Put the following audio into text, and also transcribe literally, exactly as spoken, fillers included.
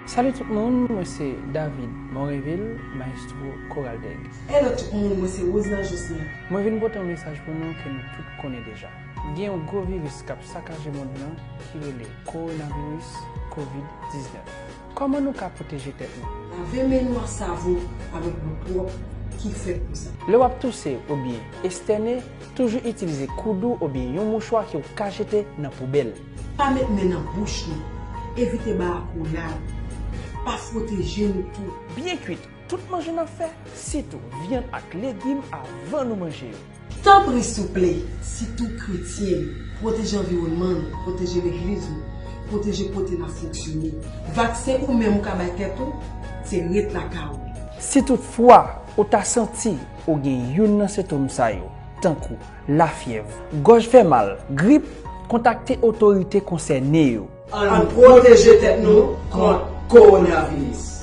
Salut tout moun, mwen se David Morinville, maestro Koraldeg. Hello tout moun, mwen se Rosna Jocelyn. Mwen vin pote yon mesaj pou nou ke nou tout konnen deja. Gen yon gwo viris k ap sakaje mond lan ki rele kowonaviris kovid diznèf. Kòman nou ka pwoteje tèt nou? Lave men nou ak savon avèk dlo pwòp ki fèt pou sa. Lè w ap touse oubyen estène, toujou itilize koud ou oubyen yon mouchwa ke w ka jete nan poubèl. Pa met men nan bouch nou. Evite bay akolad. Pa fwote je nou tou. Byen kwit tout manje n ap fè, sitou vyann ak legim avan nou manje yo. Tanpri souple, sitou kretyen yo, pwoteje anviwònman nou, pwoteje legliz nou, pwoteje kote n ap fonksyone. Vaksen ou menm ou ka bay tèt ou, se ret lakay ou. Si toutfwa ou ta santi ou gen youn nan sentòm sa yo, tankou lafyèv, gòj fè mal, grip, kontakte otorite konsène yo. Ann pwoteje tèt nou kont kowonaviris.